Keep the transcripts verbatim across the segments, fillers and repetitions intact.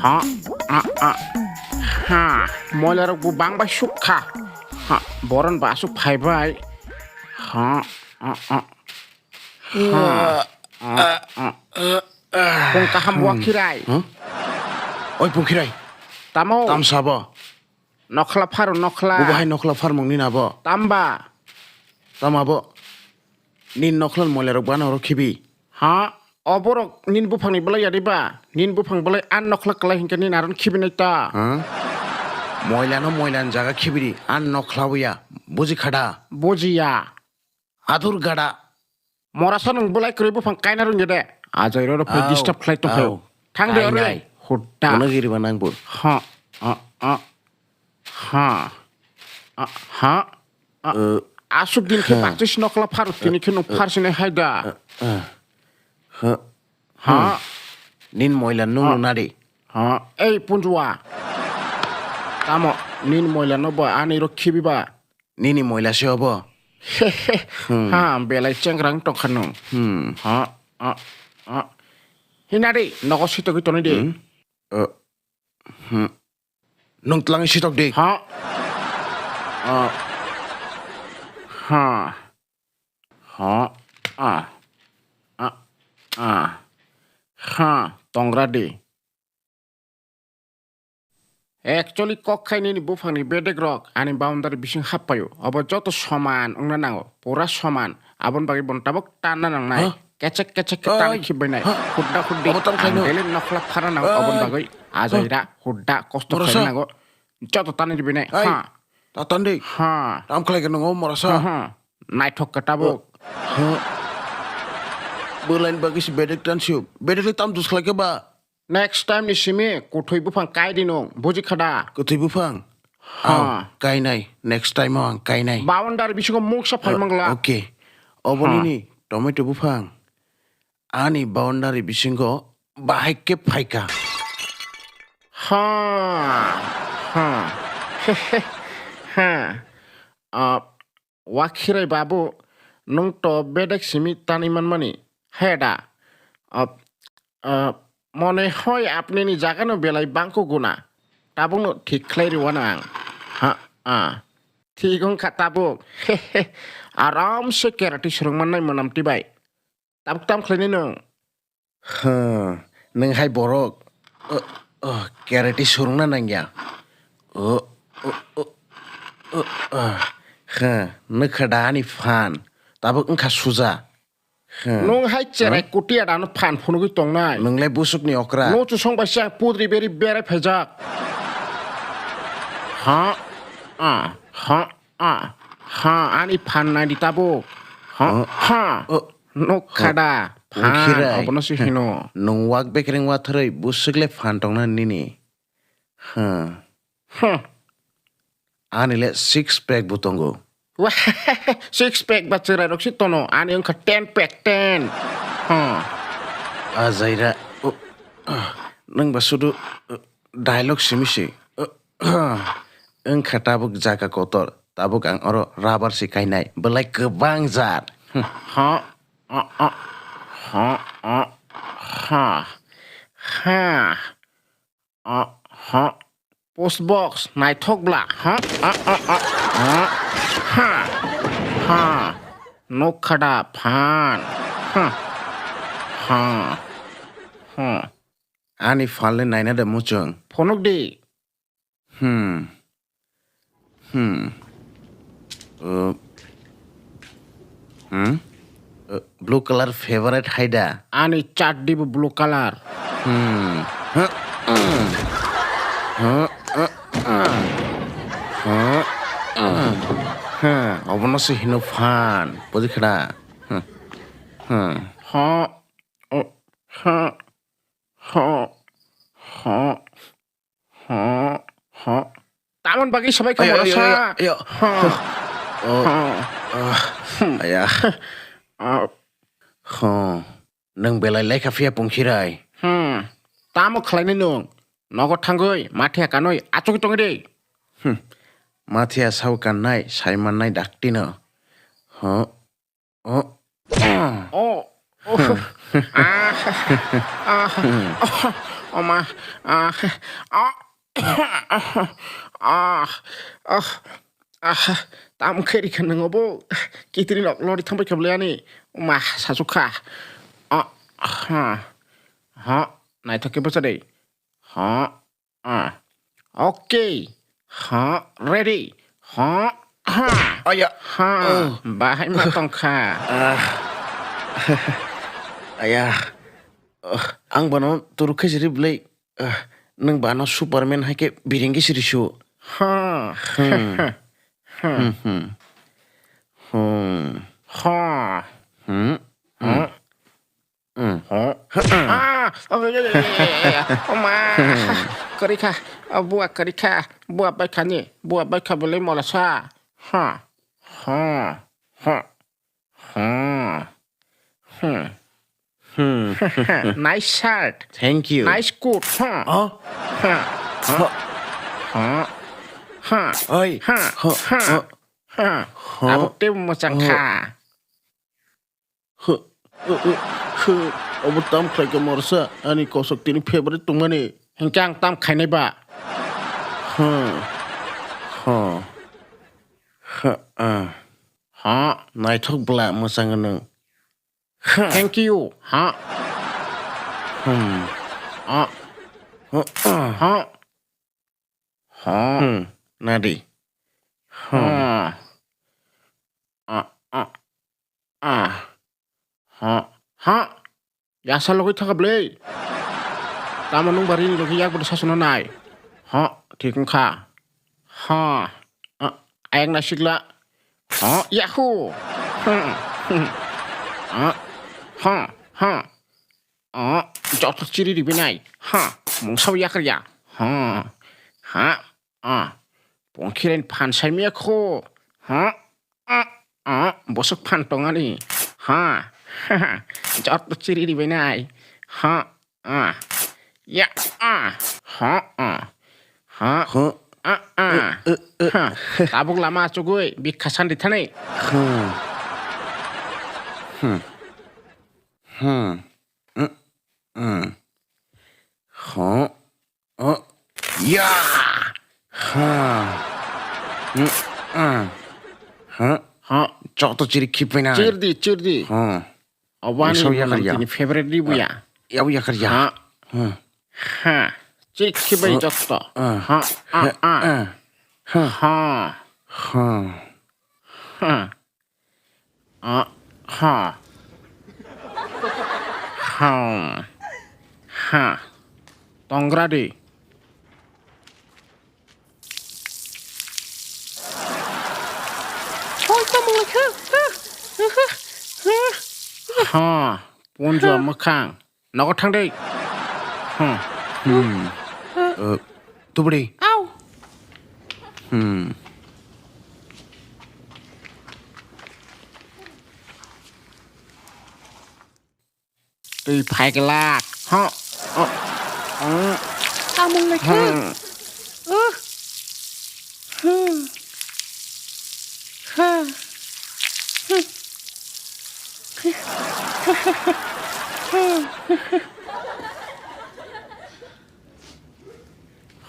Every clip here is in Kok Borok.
Ha, a, a, ha, moila rok bo bang bai suk kha. Ha, boron ba asuk phai bai. Ha, a, a. Ha, a, a. Pung kaham bo khirai. Huh? Oi, pung khirai. Tamo? Tam sabo? Nokhla pharo nokhla. Bo bahai nokhla pharmung ni nabo? Tamba? Tama bo? Nin nokhla moila rok bana oro khibi. Ha? Oborok nin buphangni belai yadi ba? Nin buphang belai an nokhla klai hinkhe nin aron khibinai ta. Ha? Moila no moila ni jaga khibidi an nokhla buya. Buji khada? Bujiya. Adur gada. Morasa nwng belai kwrwi buphang kaina rwngya de. Ajai roro phai disturb khlai tongkhayo. Thang de ore. Hudda. Bono giriba nang bo. Ha, ha, ha. Ha. Ha. Ha. Asuk din khe bakchis nokla pharuk tini khe nwng pharsinai hai da. Ha. Nin moila nung nadi. Ha. Ei punjua. Tamo nin moila no bo ani ro khibi ba. Nini moila se obo. Ha, belai chengrang tongkha nwng. Hmm. Ha, a, a. Hinadi, nogo sitogwi tonwi di. Hmm. Uh, hmm. Nwng tlangwi sitok di. Ha. A. Ha. Ha. A. A. A. Ha, tongra di. Actually, kok khai nini buphangni bedek rok ani boundary bising happaio. Obo joto soman wngna nango, pura soman. Aboni bagwi bono tabuk tanna nangnai. Huh? Kechek kechek khe tanwi khibainai. Huh? Hudda huddi. Obo tam khlaino? Ang daily nokhla phara nango, oboni bagwi ajaira hudda kosto khlaina nango. Joto tanwi ribainai. Ha. Ta tandi. Ha. Tam khlai khe nango morasa. Ha, ha. Naithok khe tabuk. Ha. Bwlaini bagwi se bedek tan sio. Bedek le tam dus khlai khe ba. Next time ni simi kwthwi buphang kai di nwng, buji kha da? Kwthwi buphang? Ha. Ang kainai, next time o ang kainai. Boundary bisingo mungsa phai mangla. Okay. Obo nini tomato buphang. Ani boundary bisingo bahai khe phaikha. Ha. Ha. Ha. Ah, Wakhirai babu, nwng to bedek simi tanwi manmani, he da? Ah, ah, mone hoi apnini jagano belai bangko guna. Tabukno thik khlai rwano ang. Ha, ah. Thik wngkha tabuk. Aramse karate swrwng mannai mwnam twi bai. Tabuk tam khlainai nwng? Huh, nwng hai borok, uh, uh, karate swrwngna nangya. Uh, uh, uh, uh, uh. Huh, nwkha da ani phan, tabuk wngkha suja. Huh. Nwng hai cherai kutia dano phan phunugwi tongnai. Nwng le busukni okra. Nwng chusong bai se ang pudri beri berai phaijak. Ha, ah, ha. Ah, ha, ani phan nai di tabuk. Ha, ha. Nukha da, phan, obono se hino. Nwng wak bekereng watharwi busuk le phan tongna nini. Ha. Ani le six pack bo tongo. Six pack ba cherai rok se tono, ani wngkha ten pack, ten. Ha. Ajaira, nwng ba sudu dialogue simi se. Wngkha tabuk jaga kotor, tabuk ang oro rubber se kainai, belai kwbang jar. Ha, a, a, ha, a, ha, ha, a, ha. Post box naithok bla, ha, a, a, a, a, ha, ha. Nukha da phan, ha, ha, ha. Ani phan le naina da muchung. Phunuk di. Hmm. Hmm. Uh. Hmm? Uh, blue color favorite hai da? Ani chaddi bo blue color. Hmm. Huh? Uh. Huh? Uh. Uh. Huh? Uh. Huh? Obono se hino phan. Buji kha da? Huh? Huh? Huh? Uh. Huh? Huh? Huh? Huh? Huh? Tamon bagwi sabai kha mora sa. Ayo, ayo, ayo. Huh? Oh. Huh? Ah, hmm. Aya. Ah. Huh. Nwng belai lekha phiya pungkhirai. Hmm. Tamo khlainai nwng? Nogo thangwi, mathiya kanwi, achugwi tongwi di. Hmm. Mathiya sao kannai, sai mannai daktino. Huh? Oh. Oh. Oh. Ah. Ah. Oma, ah, ah, ah, ah, ah, tam khe rikha nang obo. Kitri nok lori thangbai kha bwle ani. Oma, sachuk kha. Ah, ha, ha, naithok khe bwsa de. Ha, ah. Okay. Ha, ready. Ha, ha. Aya. Ha, Oh. bahai ma tong kha. Ah. Aya. Oh, ang bono turuk khe siri bwlai. Ah, nwng bano Superman hai khe biring khe siri su. Ha. Hmm. Hmm. Hmm, hmm. Hmm. Ha. Hmm. Hmm. Hmm. Hmm. Ha. Ah, oh, ya, ya, ya, ya, ya. Oma. Kwrwi kha. Ah, bua kwrwi kha. Bua bai kha ni. Bua bai kha bwlai molasa. Ha. Ha. Ha. Ha. Hmm. Hmm. Nice shirt. Thank you. Nice coat. Ha. Oh. Ha. Ha. Ha. Ha. Ha. Oi. Ha. Ha. Ha. Ha. Ha. Abo tei mwchang kha. Huh, uh, uh, huh, obo tam khlai kha morsa, ani kosok tini favorite tongmani. Hinkhe ang tam khainai ba? Huh, huh, huh, ah. Huh? Naithok bwla mwchang nwng. Huh. Thank you. Huh? Hmm. Ah. Huh, ah. Huh? Huh? Hmm, nadi. Huh? Huh? Ah, ah, ah. Huh? Huh? Yasa logoi thaka bwlai. Tamo nwng ba rini logoi yak bwdw sasona nai. Huh? Thik wngkha. Huh? Ah, ayang nasikla. Huh? Yahoo! Huh? Huh? Huh? Ah, joto chiri ribi nai. Ha, mungsao yakarya. Ha, ha, ah. Pongkhiren phan saimia kho. Ha, ah, ah, bosok phan tongani. Ha, ha, ha, joto chiri ribi nai. Ha, ah. Ya, ah. Ha, ah. Ha, Huh? ah, ah. Eh, eh, eh. Ha, tabuk lama achugwi bikha sandi thani. Hmm. Hmm. Hmm. Mm, mm. Huh? Oh. Ya! Ha. Mm, ah. Ha? Ha? Joto chiri khipai nai. Chirdi, chirdi. Ha. Obani Usau yakar ya. Tini favorite ribu ya. Yau yakar ya. Ha. Ha. Ha. Chiri khipai joto. Ah. Ha. Ah, Ha. ah. Ah. Ha. Ha. Ha. Ha. Ah, ha. Ha. Ha. Tongra di. Oi, tamo kha. Ha. Ha. Ha. Ha. Ponjua mwkhang. Nogo thang de. Hmm. Hmm. Uh, tubri. Au. Hmm. Twi phai glak. Ha. Oh. Oh. Tamung le khe. Hmm. Uh. Hmm. Ha. Hmm.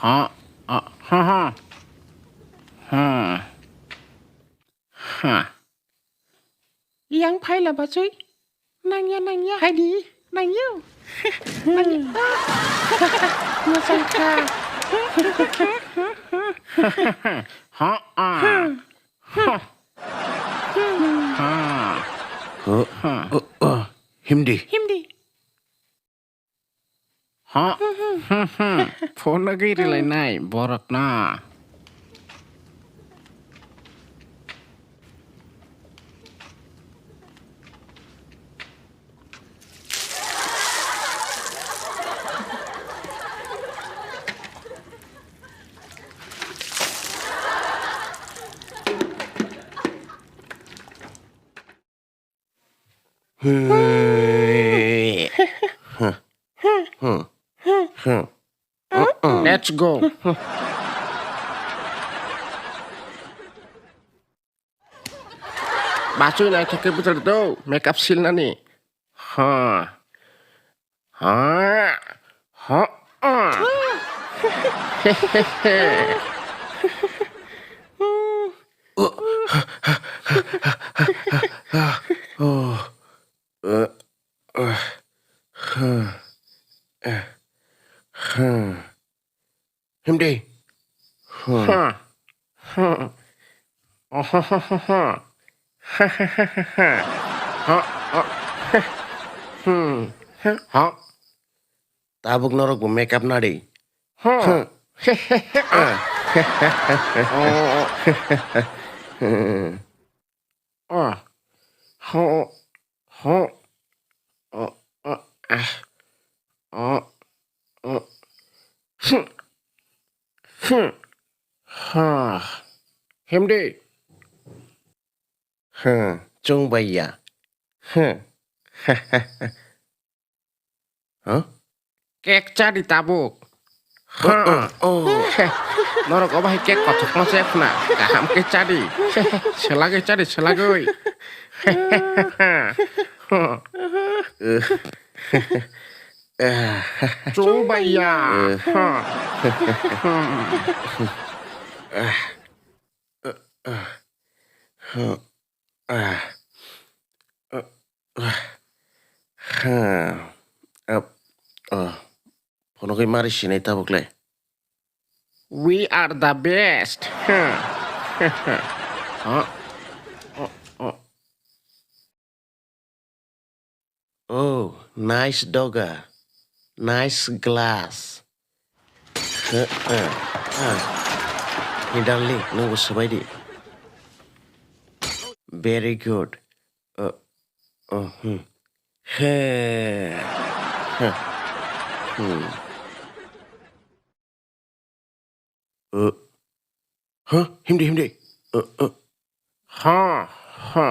Ha, ah, ha, ha. Ha. Ha. Yang phai la bachoi. Nangya, nangya. Hai di. Nangyo. Nangya. Mwchang kha. Ha, ah. Ha. Ha. Huh? Ha. Uh, uh, himdi. Himdi. Ha. Phone nagwi rilai nai borok na. Let's go. Bachwi naithok khe bwchar do, makeup silnani. Ha. Ha. Ha. Oh. Himdi. Tabuk norok bo makeup nadi. Himdi. Chwng bai ya. Huh? Cake chadi tabuk. Norok obo hai cake kothokma se khna. Kaham khe chadi. Selagwi chadi, selagwi. Chwng bai ya. Phunugwi mari sinai tabuk le. We are the best. Oh, nice doga. Nice glass. Hey, darling, nwng bo swbai di. Very good. He. Huh? Himdi, himdi. Ha, ha,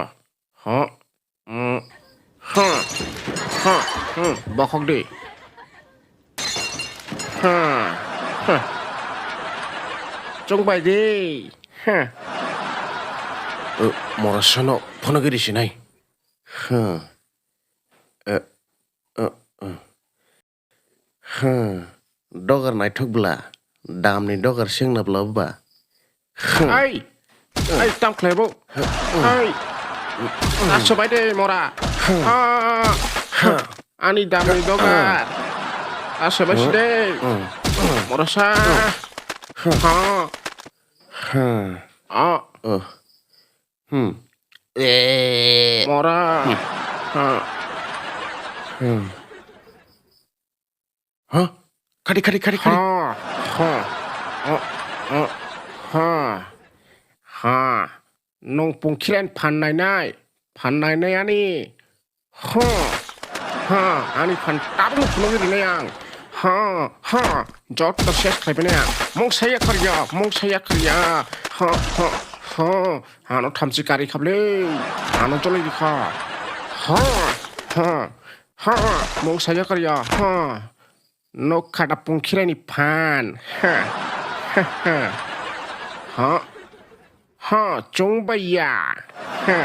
ha. Bokhok di. Chwng bai di. Mora sano phunugwi risi nai. Huh. Dogar naithok bwla. Damni dogar sengna bwla ba. Ai! Ai, tam khlai bo. Ai! Aso bai de mora. Ani damni dogar. Aso bai si de. Mora sa. Ha. Ha. Hmm. Eh. Mora. Hmm. Ha. Hmm. Ha? Kari, kari, kari, kari. Ha. Ha. Ha. Ha. Ha. Nung pungkhiren phan nai nai. Phan nai nai ani. Ha. Ha, ani phan tabuk phunugwi rinai ang. Ha, ha, jotto ses khlaibai nai ang. Mungsa yakarya, mungsa yakarya. Ha, ha, ha. Ano thamchi kari khablei. Ano jolai rikha. Ha, ha, ha. Mungsa yakarya. Ha. Nok khata pungkhirani phan. Ha, ha, ha. Ha. Ha, chwng bai ya. Ha.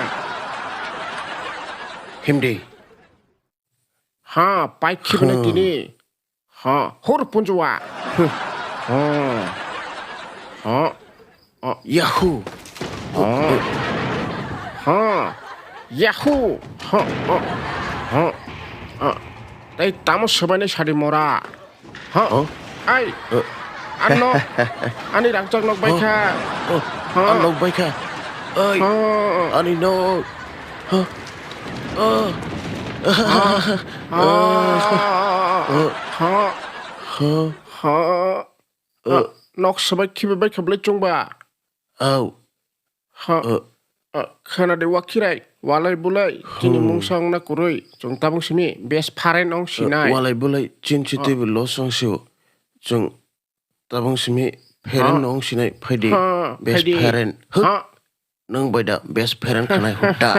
Himdi. Ha, pai khibini tini. Ha, hor punjua. Ha. Ha. Yahoo. Ha. Ha. Yahoo. Ha. Ha. Ha. Ha. Tei tamo swbaini sadi mora. Ha? Huh? Ai. Uh. Ano. Ani rangchak nok bai kha. Oh. Ha? Ang nok bai kha. Ai. Ha? Ani nok. Ha? Ah. Ha? Ha? Ha? Ha? Ha? Ha? Uh. Nok swbai khibi bai kha bwlai chwngba. Au. Ha. Uh. Ah, khana de wakhirai, walai bulai, chini mungsa wngna kwrwi, chwng tabuk simi best friend wng sinai. Walai bulai, chin chi twi bo loss wng sio. Chwng tabuk simi friend wng sinai, phaidi best friend. Huh? Nwng bai da best friend khanai hutta.